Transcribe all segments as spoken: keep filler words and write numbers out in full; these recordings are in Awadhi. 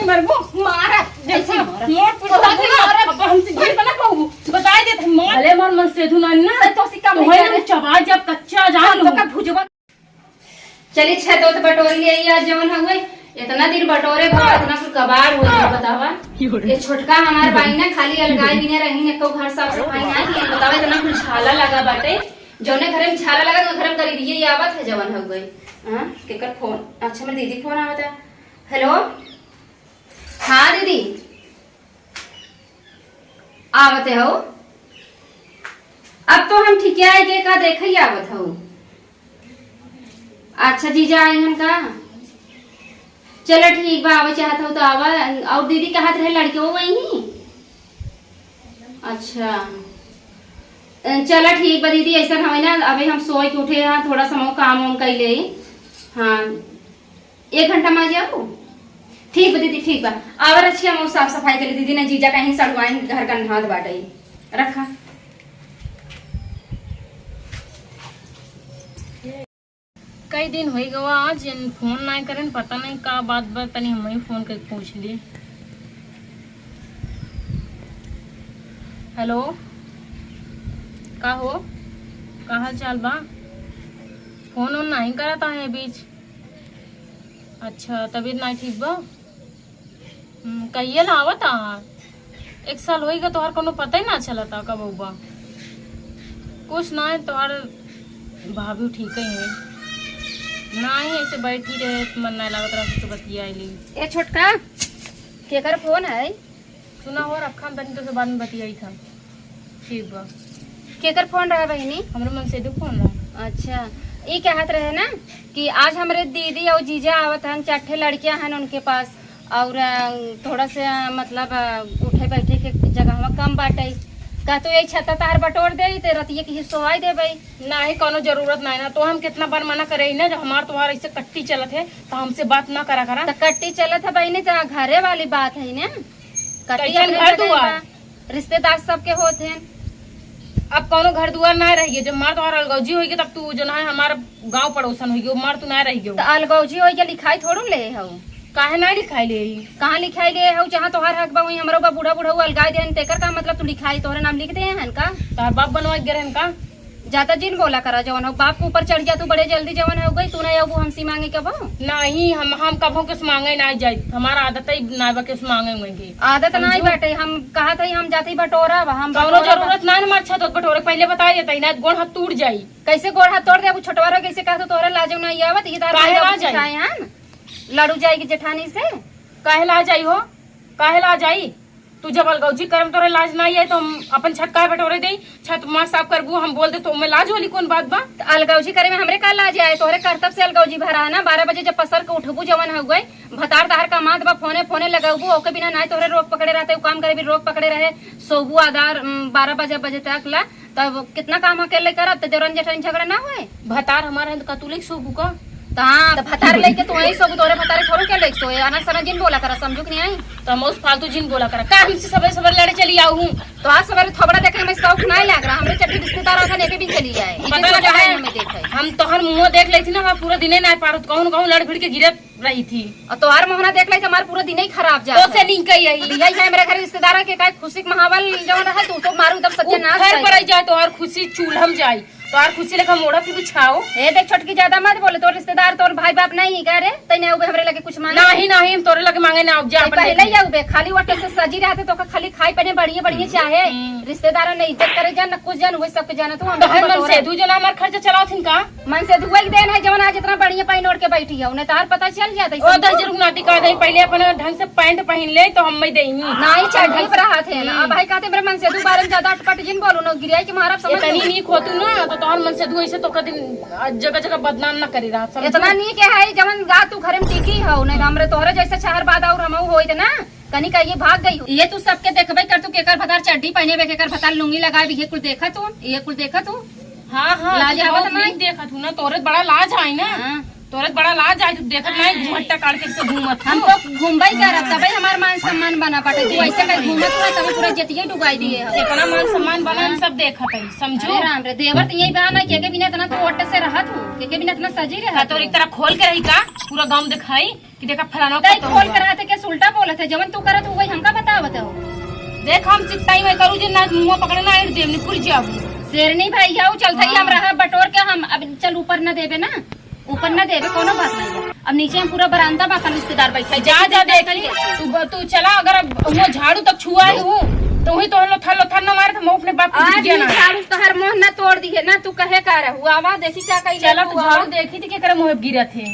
मरबो, मारा, जैसे ऐसे मारा। मोर पुरवा के मारा। अब हमसे गिर बना पाऊ। बता देत हम मार। भले मोर मनसेधु नानी ना। तो सिक्का तो वही भैया हम रे। चबा जब कच्चा जान हम तो लूं। का भुजवा। चली छत ओत बटोर लिए, आज जवन हउए, इतना दिन बटोरे बा, इतना कुल कबाड़ हो गया, बतावा। ये छोटका हमार बाई ना खाली अलगाई बिना रही, एको घर साफ सफाई ना किए, बतावा, इतना कुल छाला लगा बाटे। जौने घरे में छाला लगा, तो घरे में गरीबिये ही आवत है, जवन हउए। हाँ, केकर फोन? अच्छा, मेरी दीदी फोन आवत है। हेलो, हाँ दीदी, आवत हो? अब तो हम ठिकियाई के का देखे ही आवत हो। अच्छा जीजा आई हम का? चलो ठीक बा, आवे चाहत हो तो आवा। और दीदी कहत रहे लड़के वो वही? अच्छा। अ, चलो ठीक बा दीदी, ऐसा हमें ना, अभी हम सोए के उठे हैं, थोड़ा सा हम काम वाम कर ले। हाँ, एक घंटा में आ जाओ। ठीक बा दीदी, ठीक बा। आवर अच्छी हम साफ सफाई कर ली दीदी, ना जीजा कहीं सड़वाइन घर का नहात बाटे। रखा। कई दिन होई गवा, आज इन फोन नाई करेन, पता नहीं का बात बा, तनी हम ही फोन करके पूछ ली। हेलो, का हो, का हाल चाल बा? फोन ओन नहीं करत आहे बीच। अच्छा, तबीयत नाई ठीक बा? हम्म, कहिए ना आवत आ। एक साल होई गए, तोहार कोनो पता ही ना चलता कब बा। कुछ ना है, तोहार भाभी ठीक ही है। ना ही ऐसे बैठी रहे, मन ना लागत रहा, कुछ बतिया ली। ए छोटका, केकर फोन है? सुना हो, रखा, हम तनी तो से बाद में बतियाई था। ठीक बा। केकर फोन रहा बहिनी? हमरे मनसेधु फोन रहा। अच्छा, ई कहत रहे ना कि आज हमरे दीदी और जीजा आवत हन, चार ठे लड़कियां हन उनके पास, और, अ, थोड़ा सा, मतलब, अ, उठे बैठे के जगह कम बाटे। का तू यही छत्ता तार बटोर दे, ते रतिये के हिस्सो आई देबे। नाही, कोनो जरूरत नाही ना। तो हम कितना बार मना करे ही ना, जब हमार तोहार ऐसे कट्टी चलत है, तो हमसे बात ना करा करा। तो कट्टी चलत है बहिनी, तो घरे वाली बात है ना। कट्टी कैसन अपने घर जगह दुआर? बा, रिश्तेदार सबके होत हैं। अब कौनो घर दुआर ना रहिए, जब मार तोहार अलगौजी होइगे, तब तू जो ना है हमार गांव पड़ोसन होइगे, वो मार तू ना रहिगे। तो अलगौजी होइगे, लिखाई थोड़ू ले हऊ। काहे ना लिखाई ले ही? कहाँ लिखाई ले हऊ? जहाँ तोहार हक बा, वहीं हमरो बा। बूढ़ा बूढ़ा अलगाई देहन, तेकर का मतलब तू लिखाई, तोहरे नाम लिख दे हन का? तोहार बाप बनवा के रहन का? ज्यादा जिन बोला करा, जवन हो बाप के ऊपर चढ़ जा तू बड़े जल्दी, जवन हो गई तू ना अबू हमसे मांगे कबो। नहीं, हम, हम कबो किस मांगे ना जाए, हमारा आदत ही ना बा किस मांगे उंगे। आदत ना ही समझो? बाटे, हम कहा था हम जाते ही बटोरा बा, हम कौनो बटोरा बा। जरूरत ना है हमारे छत बटोरे, पहले बताइए तई ना गोड़ हाथ टूट जाई। कैसे गोड़ हाथ तोड़ दे, अब छोटवा रह कैसे कहा तो तोहरा लाजो ना आवत, ये तार काहे माई बाप लाज आई? सिखाए हन, लड़ू जाएगी जेठानी से। काहे लाज आई हो, काहे लाज आई? तू जब अलगौजी करम तोरे लाज ना आई तो हम अपन छत काहे बटोरे देई? छत मार साफ करबू, हम बोल दे तो मैं लाज वाली कौन बात बा? त अलगौजी करे में हमरे का लाज आए? तोहरे करतब से अलगौजी भरा है ना। बारह बजे जब पसर के उठबू जवन हो गए, भतार तहार का मात बा, फोने फोने लगौबू, ओके बिना ना तोहरे रोग पकड़े रहते, उ काम करे भी रोग पकड़े रहे, सोबू आधार, उम, बारह बजे, बजे तक ला। तब कितना काम अकेले करब, त देवरन जेठानी झगड़ा ना होए? भतार हमार है, त का तू लेके सोबू का? त हाँ, त भतार लेके तू वहीं सोबू, तोरे भतारे थोड़ू के लेके सोए, अना सना जिन बोला करा, समझू कि नहीं आई? तो हम उस फालतू जिन बोला करा, का हमसे सबेरे सबेरे लड़े चली आऊ हूँ? तो आज सबेरे थोबड़ा देखे हमें शौक नहीं लग रहा, हमरे चड्ढी रिश्तेदार आखन एके बिन चली जाए, पता ना काहे हमें देखे। हम तोहर मुँह देख लेती ना, हमार पूरा दिने ना पारत, कहूँ न कहूँ लड़ भिड़ के गिरत रही थी। और तोहार मोहना देख लाई तो हमार पूरा दिन ही खराब जात तो से है। नहीं कही यही। यही है मेरे घर रिश्तेदार के का खुशी के माहौल जो रहा तू तो मारू एकदम सत्यानाश उफर कर पर दे। जाए तोहार खुशी चूल्हम जाए, तोहार खुशी लेखा मोड़ा के बिछाओ। ए देख छोटकी ज्यादा मत बोले, तोर रिश्तेदार तोर भाई बाप नहीं है का रे? तैने उबे हमरे लगे कुछ मांगे? नहीं, नहीं, हम तोरे लगे मांगे ना, अब जा तै अपन पहले देख। ही उबे खाली वक्त से सजी रहते तो का खाली खाई पने बढ़िए बढ़िए चाहे हम्म। रिश्तेदार ने इज्जत करे जान न कुछ जान वही सबके जाने तू हम तोहर बटोरा। मनसेधु जो ना हमार खर्चा चलावत हिन का? मनसेधुआ के देन है, जवन आज इतना बढ़िया पहिन ओढ़ के बैठी है, उन्हें तार पता चल जाता है, ओ, समझो? दस जरूर नाती का दे, पहले अपन ढंग से पैंट पहन ले, तो हम ही देही। नहीं, चड्ढी पर हाथ है ना। हम्म। अब भाई कहते, मेरे मनसेधु बारे में ज्यादा अटपट जिन बोलो ना, गिरिया के मारब, समझ इतनी लो। नीक होतू ना, तो तोहर मनसेधु ऐसे तो कदी जगह जगह बदनाम ना करी रहा, समझो? इतना नीक है, जवन रात तू घर में टिकी हो, नहीं तो हमरे तोहरे जैसे शहर बाद और हम होइत ना। कनी का ये भाग गई हो। ये तू सबके देखबे कर, तू केकर भतार चड्ढी पहने बे, केकर भतार लुंगी लगाए बे, ये कुल देखा तू, ये कुल देखा तू। हाँ, हाँ, लाज तू आवत बहुत नहीं? नीक देखत हूँ ना, तोरे बड़ा लाज आए ना। हाँ। तोरे बड़ा लाज आए, तू देखत नहीं, घुमट्टा काट के से घूमत हम हूँ। तो घूमबे ही करत, हाँ। तबे हमार मान सम्मान बना बाटे। तू ऐसे कहीं घूमत रहा, तबे पूरा जतिये डुबाई दिए हो। जितना मान सम्मान बना, हम हाँ। सब देखत है, समझो। अरे राम रे, देवर तो यही बहाना, के के बिना इतना तू ओट से रहत हो, के के बिना इतना सजी रहत का तोर हो। एक तरह खोल के रही का, पूरा गाँव दिखाई? कि देखा फलाना तै का तो खोल हुआ। के रहते, कैसे उल्टा बोलत है? जवन तू करत हो, वही हमका बतावत हो। देख, हम चित्ताई में करू जे ना, मुँह पकड़े ना, आइर देव, निकुल जाबू। शेरनी भाई, यहू चलता ही हाँ। हम रहा बटोर के, हम अब चल ऊपर न देबे ना, ऊपर न देबे, कोनो बात नहीं बा। अब नीचे हम पूरा बरामदा बा, अपन रिश्तेदार बैठा है। जा, जा, देख ली। तू ब-, तू चला, अगर अब वो झाड़ू तक छुआ ही हूँ, तो वही तो लोथर, लोथर न मारे, तो मैं अपने बाप की आज बिटिया ना। झाड़ू तोहर मुँह न तोड़ दी है ना, तू कहे का रहू? आवा, देखी का कही चला, रहू, तू आवा। झाड़ू देखी थी, केकरे मुँह गिरत है।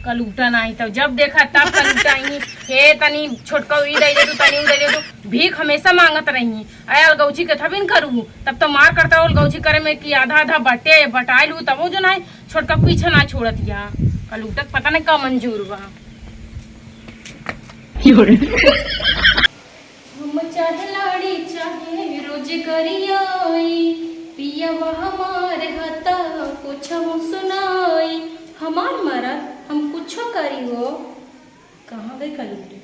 कलूटा नाही तो जब देखा तब कलूटा ही। हे तनी छोटका ई दे दे तू, तनी ऊ दे दे तू। भीख हमेशा मांगत रही। आय अलगौची के थबिन करू, तब तो मार करता अलगौची करे में कि आधा आधा बटे, बटाइल हूँ, तबो जो नाही छोटका पीछे ना छोड़त या। कलूटा के पता नहीं का मंजूर बा। हम चाहे लाड़ी चाहे रोज गरियाई, पियवा हमार हता कुछहु सुनाई। हमार मरद हम कुछो करी हो, कहाँ गई कलूटी?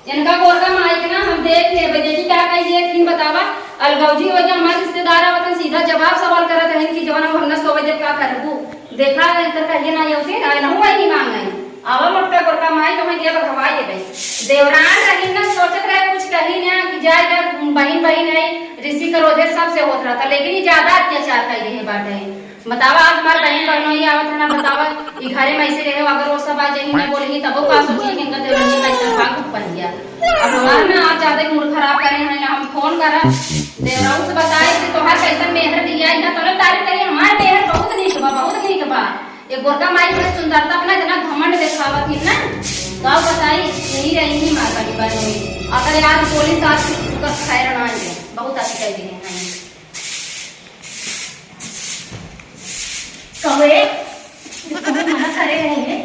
इनका गोरका माई के ना हम देख लेबे, देखी का कही एक दिन बतावा। अलगौजी हो गया, हमारे रिश्तेदार आवतन सीधा जवाब सवाल करत हैं कि जवन हम न सोवे देब का करबू। देखा, इनकर कहिए ना ये उठे, ना, ना हुआ ही मांग नहीं। आवा मोटका गोरका माई, तो मैं देव हवाई देबे। देवरान रही ना, सोचत रहे कुछ कही ना कि जाए जब बहिन बहिन है, ऋषि का रोजे सबसे होत रहता, लेकिन ये ज्यादा अत्याचार कर रहे बाटे। बतावा, आज हमार बहिन बहनोई आवत है ना, बतावा, ई घरे में ऐसे रहे, अगर वो सब आ जाही ना बोलही, तब वो का सोची कि इनका देवरानी कैसा भाग ऊपर गया। अब हमार ना आज ज्यादा मूड खराब करे हैं ना, हम फोन करब देवराऊ से बताए कि तोहार कैसन मेहर दिया, इनका तोने तारीफ करी, हमार मेहर बहुत नीक बा, बहुत नीक बा। ये गोरका माई के सुंदरता अपना इतना घमंड दिखावत ही ना, का बताई, यही रही ही माता की बात हुई। अगर यार बोली तो आज उनका खैर ना है, बहुत अच्छी कह दी है। कहो रे, तू कहो मना करे रहे हैं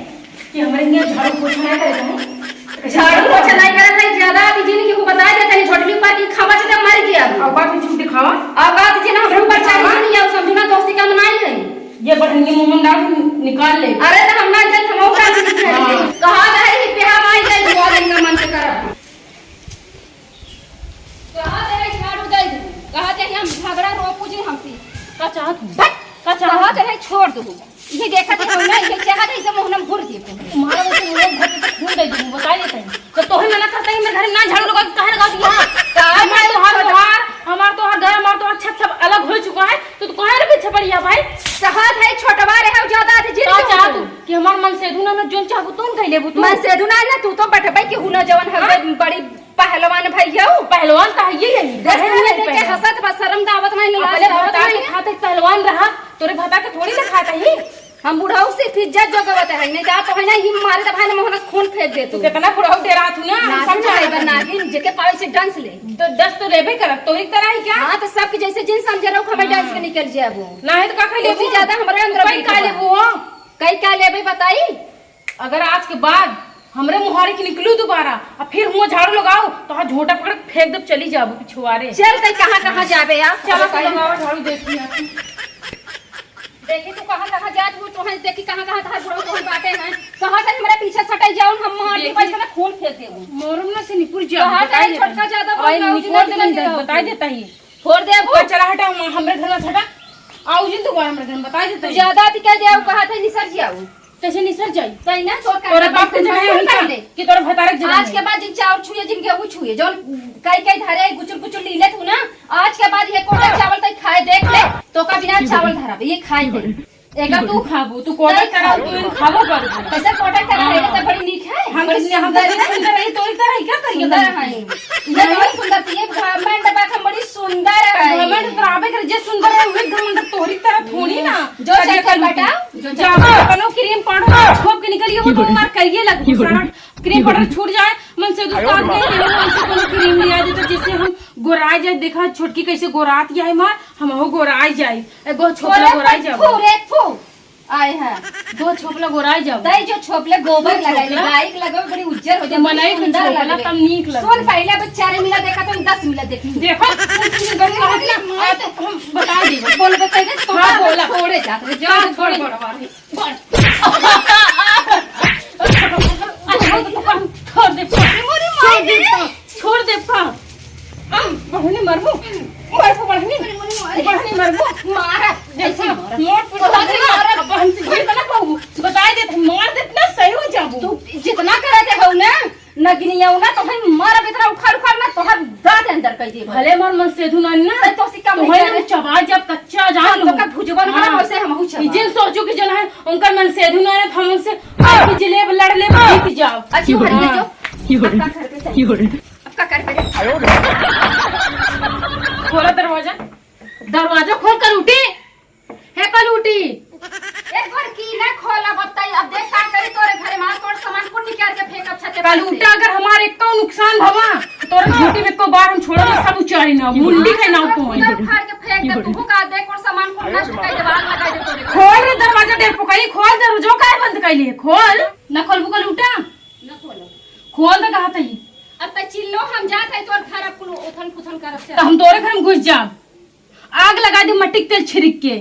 कि हमरे यहाँ झाड़ू पोछा ना करे तुम। झाड़ू पोछा नहीं करे भाई, ज्यादा आती जिन की को बता देते हैं, छोटली ऊपर की खावा से मर गया। अब बात झूठ दिखावा। अब बात जिन हमरे ऊपर चढ़ी नहीं है, समझू ना दोस्ती का मनाई है। ये बढ़िया मुंह में डाल के निकाल ले। अरे तो हम ना जाए, हम और डाल के निकाल ले। हाँ। कहा रहे कि पे हम आई जाए, दुआ दिन का मन से करब। कहा रहे झाड़ू दे दू, कहा रहे हम झगड़ा रोकू जी हमसे। का चाहत हूँ? बस, का चाहत कहा हूँ? रहे छोड़ दू। ये देखत है हम ना, ये चाहत है इसे मोहनम घुर दे। तुम्हारा वो तो लोग घर से खून दे दूँ, बता देते हैं। तो तोहे मना करता है, मेरे घर में ना झाड़ू लगा, काहे लगा दिया? हाँ, का हमार झाड़ू तोहार लगा? तोहार, हमार तोहार घर, हमार तोहार छत सब अलग हो चुका है, तो तू काहे रे पीछे पड़ी है भाई? चाहत है छोटवा रहे, ज्यादा आते जिन का क्यों चाहत तू? तू? कि हमार मन से धुना में जोन चाहबू तोन कह लेबू तू? मन से धुना ना, तू तो बटबे की हुना जवन हाँ? हवे बड़ी पहलवान भैया। पहलवान तो है ये, ये दस पहलवान मिनट है के पहलवान। हंसत बा, शर्म दावत नहीं, लाज अपने दावत भता के नहीं। खाते पहलवान रहा, तोरे भता के थोड़ी ना खाता ही। हम बुढ़ऊ से फिर जज जोगवत है, नहीं जा तो है ना, ही मारे तो भाई ने मोहन खून फेंक दे तू। तू कितना बुढ़ऊ डेरा तू ना, ना, हम समझा तू नहीं। नागिन, जेके पावे से डांस ले। तो दस तो लेबे करब, तोरी तरह ही क्या? हाँ, तो सबके जैसे जिन समझे रहो, हमें हाँ। डांस के निकल जाबो। ना है तो का खा लेबू? उससे ज्यादा हमारे अंदर कई बैठो का बा। लेबू हो? कई का लेबे बताई? अगर आज के बाद हमरे मुहारे के निकलू दोबारा, आ फिर हुआ झाड़ू लगाओ, तो हाँ झोटा पकड़ के फेंक देब, चली जाबू पिछुआरे। चल, तई कहाँ, कहाँ जाबे यार? चलो, तो लगाओ झाड़ू, देखी आती। देखी तू कहाँ, कहाँ जात हूँ, तोहे देखी कहाँ, कहाँ तहार बुढ़ऊ तोहे बाटे हैं। कहाँ से हमरा पीछे सटाई जाओ, हम मार के देखी। पैसा ना खून फेंक देबू। मोरम ना से निपुर जाओ, कहाँ बताई जाए देता छोटका हूँ। ज्यादा अब आई बोल रहा हूँ, निपुर जिंदा दे, नहीं बता देता हूँ। फोड़ दे अब। चला हटा, हम-, हमरे घर में हटा। आओ जिन दोबारा हमरे घर में, बताई देता तू हूँ। ज्यादा अति कह दे, आओ, कहा था निसर जी आओ। कैसे निसर जाई? सही ना, तोर तोरे बाप के जगह है का? पहले। कि तोरे भतारे के जगह आज है? के बाद जिन चाउर छुए, जिन गेहूं छुए, जौन कई कई धारे गुचुर गुचुर लीले तू ना, आज के बाद ये कोटा चावल तई खाए देख ले, तो का बिना चावल धरा, ये खाए दे। एका तू खाबू, तू कोटा नहीं करा, खाबू। तू इन खाबो करबू। कैसे कोटा करा है, हाँ। तो बड़ी नीक है, हम बड़ी कितने, हम सुंदर तो है। सुंदर है, तो इधर है, क्या करिए सुंदर तब? है। ये बहुत सुंदर थी, ये घमंड बा, हम बड़ी सुंदर है। घमंड तो आबे करे, जे सुंदर है, वही घमंड तोरी तरह थोड़ी ना। जो कभी चाहे कल बेटा, जो जाओ, चाहे। अपनो क्रीम पाउडर छोप के निकलिए, वो तो मार करिए लग, सारा क्रीम पाउडर छूट जाए, मन से दूसरा आदमी है, मन से कोनो क्रीम लिया दे, तो जिससे हम गोराई जाए। देखा छोटकी कैसे गोरात गया है मार, हम हो गोराई जाए। ए, गो छोपला गोराई जाओ। फू रे, फू। आए हैं। गो छोपला गोराई जाओ। तई जो छोपले गोबर गो लगाई, छोपला। गाय के लगाओ, बड़ी उज्जर हो जाए, तू बनाई सुंदर छोपला, लगे। तब नीक लगे। सुन, पहले अब चार मिला देखा, तुम दस मिला देखी। देखो, सुन, सुन, सुन, सुन, सुन, सुन, हम बता देबो। बोल, बता दे, तो हाँ, का बोला। छोड़े जात रे, हाँ, जान छोड़े। छोड़, छोड़, छोड़। छोड़ दे, छोड़ दे, छोड़ दे, छोड़ दे। हम बढ़नी मरबू, मरबू बढ़नी, बढ़नी मरबू, मारा, जैसे मारा। मोर पुतला के मारा, बहन से कोई बना पाऊ, बताए देत, मार देत ना, सही हो जाबू। तू जितना नगिनिया ना तो भाई मारा बेतरा उखाड़ उखाड़ ना तोहर दांत अंदर कर दे। भले मोर मनसेधु नानी ना, तो सिक्का तो मुझे भाई दे। हम चबा जब कच्चा जान हम तो लूं। का भुजबा ना हाँ। वैसे हम हूं चबा। इजे सोचो कि जन है उनकर मनसेधु ना है, तो हम उनसे आके जिलेब लड़ ले, जीत जाओ। अच्छी हो रही है हाँ। जो। अब का घर पे जाए? अब का घर पे जाए? खोला दरवाजा, दरवाजा खोल कर उठी। हे कलूटी। एक बार की ना खोला बताई, अब देख का करी तोरे घरे मार तोर सामान कुल निकाल के फेंक अच्छा ते कलूटा, अगर हमारे को नुकसान भवा, तोरे खूंटी में को बार हम छोड़ा, सब उचारी ना, मुंडी खाई ना को। पूरा उखाड़ के फेंक दे, तू का देख और सामान कुल नष्ट कर दे, आग लगा दे तोरे। खोल रे दरवाजा, डेर पुकाई, खोल दरवाजा, काहे बंद कइले? खोल। ना खोलबू कलूटा? ना खोलो। खोल दे कहा तई। अब त चिल्लो हम जात है तोर घर, अब कुल उथल पुथल करब से। त हम तोरे घर में घुस जाब। आग लगा दे मट्टी के तेल छिड़क के,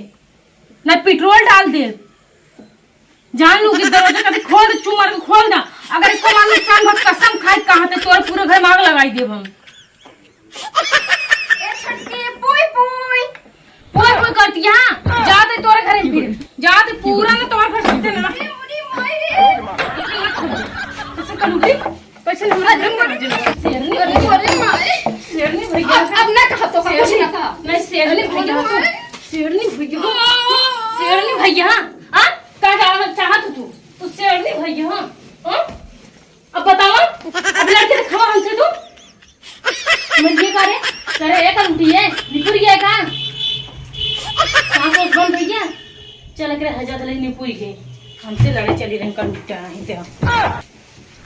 ना पेट्रोल डाल दे। जान लू कि दरवाजा कभी खोल दे, चूमर के खोल दा। अगर एको बार नुकसान भर कसम खाए कहा थे तोरे पूरे घर में आग लगाई देब हम। ए छोटकी, पुई पुई। पुई पुई करती, हाँ, जाते तोरे घरे में फिर। जाते पूरा ना तोरे घर से ना। ए, उरी माई रे। कैसे कलूटी? कैसे लूटी? अरे, अरे, शेरनी अरे, भैया। अरे, माई। शेरनी भैया। अब, अब ना कहा तो, कुछ ना कहा। नहीं, शेरनी भैया। अरे, माई। शेरनी भैया। शेरनी भैया। हाँ? का चाह-, चाहत तू? तू शेरनी भैया, हाँ? हाँ? अब बताओ, अब लड़के दिखावा हमसे तू। मन ये का रे? करे एक उठी है, निपुर गया का? सांस वास बंद हो गया? चल, एकरे हजा तले निपुर गए। हमसे लड़े चली रही कल उठा नहीं ते।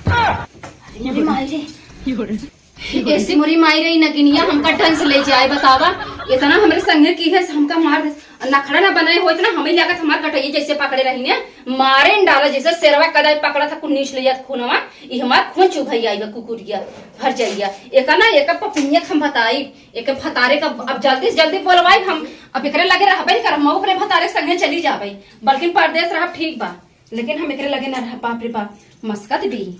अरे मोरी माई रे। ऐसी मोरी माई रे, नगिनिया हमका ढंग से ले जाए, बतावा। इतना हमरे संगे की है, हमका मार दे। नखड़ा ना बनाए होत ना, हमें लागत हमार कटैया जैसे पकड़े रही ने, मारे न डाला जैसे शेरवा कदाई पकड़ा था, कुल नीच ले जात खूनवा, ई हमार खून चुभई आई बा कुकुरिया, भर जाइया। एका ना, एका पपिनिया के हम बताई, एके भतारे का अब जल्दी से जल्दी बोलवाई हम, अब एकरे लगे रहबे नहीं करब, हम ओकरे भतारे के संगे चली जाबे, बल्कि परदेस रहब ठीक बा, लेकिन हम एकरे लगे ना रहब, बाप रे बाप, मस्कत भी।